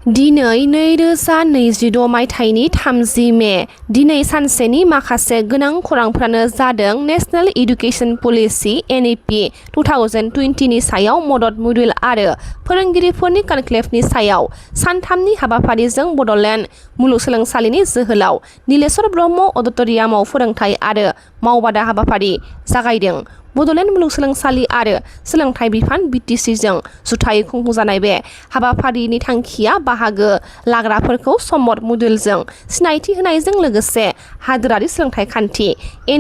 दिनै 2026 मायथाइनि 30 मे दिनै सानसेनि माखासे गोनां खौरांफ्रानो जादों नेशनेल एडुकेशन पलिसि (NEP) 2020 नि सायाव मदद मडुल आरो फोरोंगिरिफोरनि कनक्लेभनि सायाव सानथामनि हाबाफारिजों बड'लेण्ड मुलुगसोलोंसालिनि जोहोलाव नीलेश्वर ब्रह्म अडिट'रियामाव फोरोंथाय आरो मावबादा हाबाफारि जागायदों। बड'लेण्ड मुलुगसोलोंसालि आरो सोलोंथाइ बिफान (BTC) जों जुथायै खुंफुंजानाय बे हाबाफारिनि थांखिया बाहागो लाग्राफोरखौ सम्मत मडुलजों सिनायथि होनायजों लोगोसे हादोरारि सोलोंथाइ खान्थि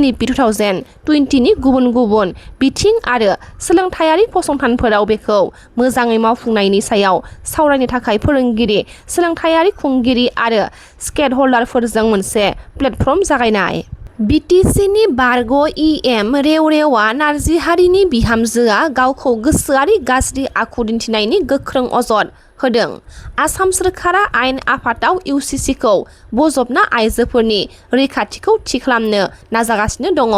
(NEP) 2020 नि गुबुन गुबुन बिथिं आरो सोलोंथायारि फसंथानफोराव बेखौ मोजाङै मावफुंनायनि सायाव सावरायनो थाखाय फोरोंगिरि, सोलोंथायारि खुंगिरि आरो स्टेकह'ल्डारफोरजों मोनसे प्लेटफर्म जागायनाय। BTC नि बारग' EM रेवरेवा नार्जिहारिनि बिहामजोआ गावखौ गोसोआरि गाज्रि आखु दिन्थिनायनि गोख्रों अजद होदों। आसाम सोरखारा आयेन आफादाव UCC खौ बजबना आइजोफोरनि रैखाथिखौ थि खालामनो नाजागासिनो दङ।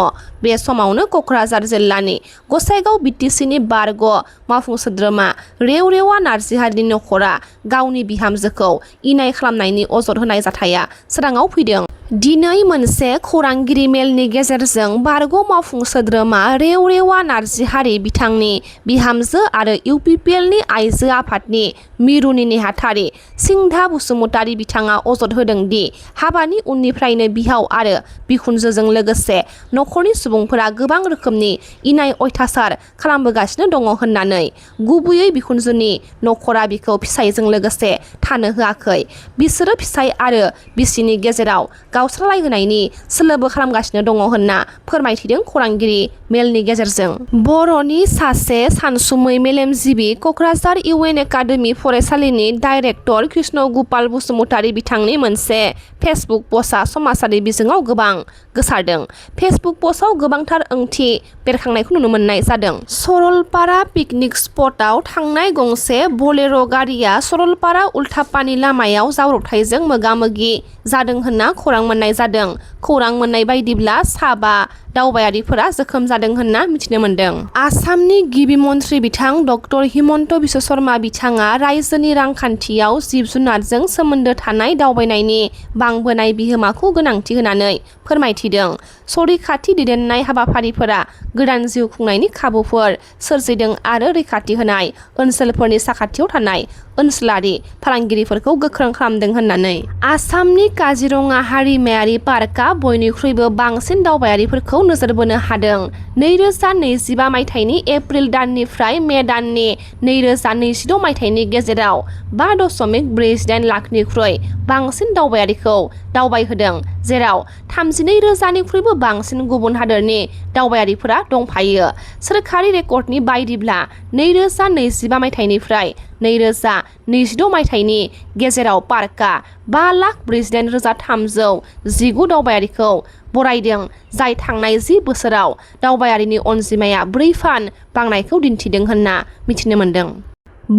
बे समावनो क'क्राझार जिल्लानि गसाइगाव BTC नि बारग' मावफुं सोद्रोमा रेवरेवा नार्जिहारिनि नखरा गावनि बिहामजोखौ इनाय खालामनायनि अजद होनाय जाथाया सोराङाव फैदों। दिनै मोनसे खौरांगिरि मेलनि गेजेरजों बारग' मावफुं सोद्रोमा रेवरेवा नार्जिहारि बिथांनि बिहामजो आरो UPPL नि आइजो आफादनि मिरुनि नेहाथारि सिंधा बसुमतारी बिथाङा अजद होदों दि हाबानि उननिफ्रायनो बिहाव आरो बिखुनजोजों लोगोसे नखरनि सुबुंफोरा गोबां रोखोमनि इनाय अयथासार खालामबोगासिनो दङ होननानै। गुबैयै बिखुनजोनि नखरा बिखौ फिसायजों लोगोसे थानो होआखै। बिसोरो फिसाय आरो बिसिनि गेजेराव गावस्रालायहोनायनि सोलोबो खालामगासिनो दङ होनना फोरमायथिदों खौरांगिरि मेलनि गेजेरजों। बर'नि सासे सानसुमै मेलेमजिबि क'क्राझार UN एकाडेमि फरायसालिनि डाइरेक्टर कृष्ण गपाल बसुमतारी बिथांनि मोनसे फेसबुक पस्टआ समाजारि बिजोङाव गोबां गोसारदों। फेसबुक पस्टआव गोबांथार ओंथि बेरखांनायखौ नुनो मोननाय जादों। सरलपारा पिकनिक स्पटआव थांनाय गंसे बलेर' गारिया सरलपारा उल्थापानि लामायाव जाब्रबथायजों मोगा-मोगि जादों होनना खौरां मोननाय जादों। खौरां मोननाय बायदिब्ला साबा दावबायारिफोरा जोखोम जादों होनना मिथिनो मोन्दों। आसामनि गिबि मन्थ्रि बिथां डक्टर हिमन्त बिश्व शर्मा बिथाङा रायजोनि रांखान्थियाव जिब-जुनारजों सोमोन्दो थानाय दावबायनायनि बांबोनाय बिहोमाखौ गोनांथि होनानै फोरमायथिदों। संरैखाथि दैदेननाय हाबाफारिफोरा गोदान जिउ खुंनायनि खाबुफोर सोरजिदों आरो रैखाथि होनाय ओनसोलफोरनि साखाथियाव थानाय ओनसोलारि फालांगिरिफोरखौ गोख्रों खालामदों होननानै। आसामनि काजिरङा हारिमायारि पार्कआ बयनिख्रुइबो बांसिन दावबायारिफोरखौ नोजोर बोनो हादों। 2025 मायथाइनि एप्रिल दाननिफ्राय मे दाननि 2026 मायथाइनि गेजेराव 5.48 लाखनिख्रुइ बांसिन दावबायारिखौ दावबायहोदों, जेराव 32,000निख्रुइबो बांसिन गुबुन हादोरनि दावबायारिफोरा दंफायो। सोरखारि रेकर्डनि बायदिब्ला 2025 मायथाइनिफ्राय 2026 मायथाइनि गेजेराव पार्कआ 5,48,319 दावबायारिखौ बरायदों, जाय थांनाय 10 बोसोराव दावबायारिनि अनजिमाया 4 फान बांनायखौ दिन्थिदों होनना मिथिनो मोन्दों।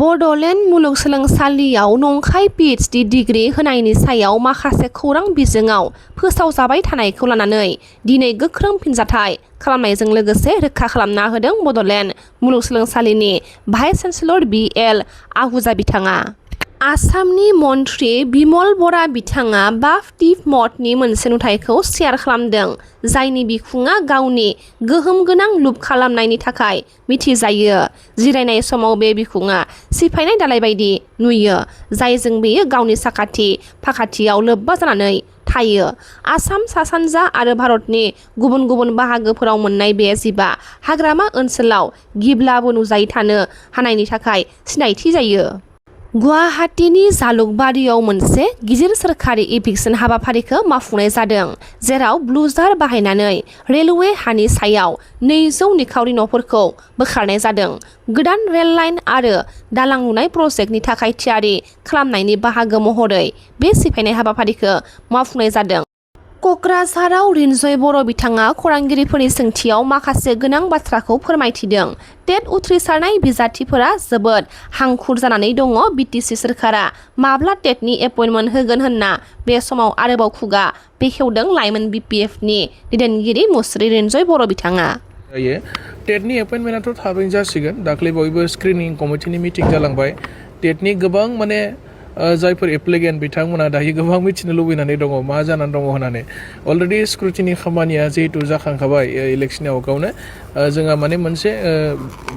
बड'लेण्ड मुलुगसोलोंसालियाव नंखाय PhD डिग्री होनायनि सायाव माखासे खौरां बिजोङाव फोसावजाबाय थानायखौ लानानै दिनै गोख्रों फिनजाथाय खालामनायजों लोगोसे रोखा खालामना होदों बड'लेण्ड मुलुगसोलोंसालिनि भाइस चेन्सेलर BL आहूजा बिथाङा। आसामनि मन्थ्रि बिमल बरा बिथाङा बाफ-टिफ मठनि मोनसे नुथायखौ शेयार खालामदों, जायनि बिखुङा गावनि गोहोम गोनां लुप खालामनायनि थाखाय मिथिजायो। जिरायनाय समाव बे बिखुङा सिफायनाय दालाइ बायदि नुयो, जायजों बेयो गावनि साखाथि फाखाथियाव लोब्बा जानानै थायो। आसाम सा-सानजा आरो भारतनि गुबुन गुबुन बाहागोफोराव मोननाय बे जिबआ हाग्रामा ओनसोलाव गिब्लाबो नुजायै थानो हानायनि थाखाय सिनायथि जायो। गुवाहाटीनि जालुकबारियाव मोनसे गिदिर सोरखारि इभिक्सन हाबाफारिखौ मावफुंनाय जादों, जेराव ब्लुजार बाहायनानै रेलवे हानि सायाव 200 निखावरि न'फोरखौ बोखारनाय जादों। गोदान रेल लाइन आरो दालां लुनाय प्रजेक्टनि थाखाय थियारि खालामनायनि बाहागो महरै बे सिफायनाय हाबाफारिखौ मावफुंनाय जादों। क'क्राझाराव रिन्जय बर' बिथाङा खौरांगिरिफोरनि सोंथियाव माखासे गोनां बाथ्राखौ फोरमायथिदों। टेट उथ्रिसारनाय बिजाथिफोरा जोबोद हांखुर जानानै दङ। BTC सोरखारा माब्ला टेटनि एपइन्टमेन्ट होगोन होनना बे समाव आरोबाव खुगा बेखेवदों लाइमोन BPF नि दैदेनगिरि मुस्रि रिन्जय बर' बिथाङा। टेटनि एपइन्टमेन्टआथ' थाबैनो जासिगोन। दाख्लै बयबो स्क्रिनिं कमिटिनि मिटिं जालांबाय। टेटनि गोबां जायफोर एप्लिकेन्ट बिथांमोना दायो गोबां मिथिनो लुबैनानै दङ मा जानानै दङ होननानै अलरेडि स्क्रुटिनि खामानिया जिहेतु जाखांखाबाय इलेक्शननि आवगायावनो जोंहा माने मोनसे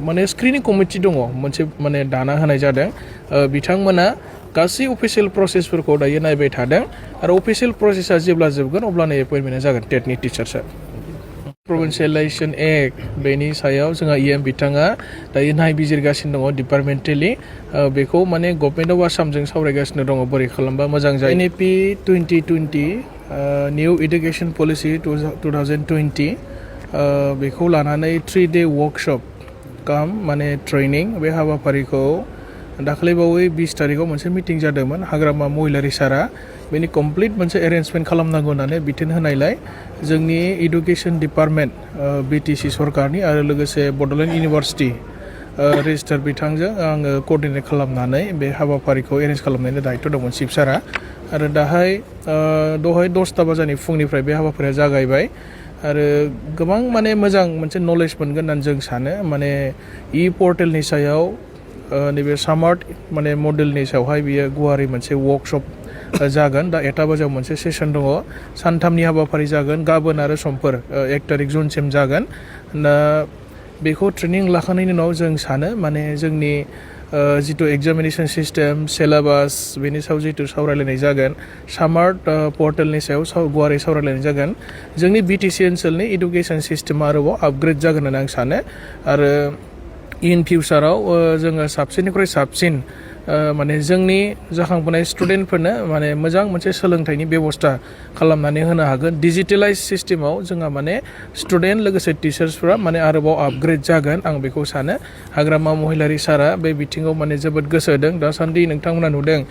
माने स्क्रिनिं कमिटि दङ मोनसे माने दाना होनाय जादों बिथांमोना गासै अफिसियेल प्रसेसफोरखौ दायो नायबाय थादों आरो अफिसियेल प्रसेसा जेब्ला जोबगोन अब्लानो एपइन्टमेन्टआ जागोन टेटनि टिचार्सआ प्रभिन्सियेलाइजेसन एक्ट बेनि सायाव जोंहा EM बिथाङा दायो नायबिजिरगासिनो दङ डिपार्टमेन्टेलि बेखौ माने गभर्नमेन्ट अफ आसामजों सावरायगासिनो दङ बोरै खालामबा मोजां जायो NEP 2020 निउ इडुकेसन पलिसि 2020 बेखौ लानानै 3-day वर्कशप काम माने ट्रेनिं बे हाबाफारिखौ दाख्लैबावै 20 तारिखाव मोनसे मिटिं जादोंमोन हाग्रामा महिलारि सारा बेनि कमप्लिट मोनसे एरेन्जमेन्ट खालामनांगौ होननानै बिथोन होनायलाय जोंनि इडुकेसन डिपार्टमेन्ट BTC सरकारनि आरो लोगोसे बड'लेण्ड इउनिभार्सिटि रेजिस्ट्रार बिथांजों आङो कोअर्डिनेट खालामनानै बे हाबाफारिखौ एरेन्ज खालामनायनि दायित्व दंमोन चिफ सारा आरो दहाय 10 बाजानि फुंनिफ्राय बे हाबाफारिया जागायबाय आरो गोबां माने मोजां मोनसे नलेज मोनगोन होननानै जों सानो माने पोर्टेलनि सायाव नैबे सामार्ट माने मडेलनि सायावहाय बियो गुवारै मोनसे वर्कशप जागोन दा 1 बाजियाव मोनसे सेसन दङ सानथामनि हाबाफारि जागोन गाबोन आरो समफोर 1 तारिख जुनसिम जागोन दा बेखौ ट्रेनिं लाखांनायनि उनाव जों सानो माने जोंनि जितु एग्जामिनेशन सिस्टेम सिलेबास बेनि सायाव जितु सावरायलायनाय जागोन सामार्ट पर्टेलनि सायाव गुवारै सावरायलायनाय जागोन जोंनि BTC ओनसोलनि इडुकेसन सिस्टेमा आरोबाव आपग्रेड जागोन होननानै आं सानो आरो इन फिउचाराव जोङो साबसिननिख्रुइ साबसिन माने जोंनि जाखांबोनाय स्टुडेन्टफोरनो माने मोजां मोनसे सोलोंथाइनि बेबस्था खालामनानै होनो हागोन डिजिटेलाइज सिस्टेमाव जोंहा माने स्टुडेन्ट लोगोसे टिचार्सफोरा माने आरोबाव आपग्रेड जागोन आं बेखौ सानो हाग्रामा महिलारि सारा बे बिथिङाव माने जोबोद गोसो होदों दासान्दि नोंथांमोना नुदों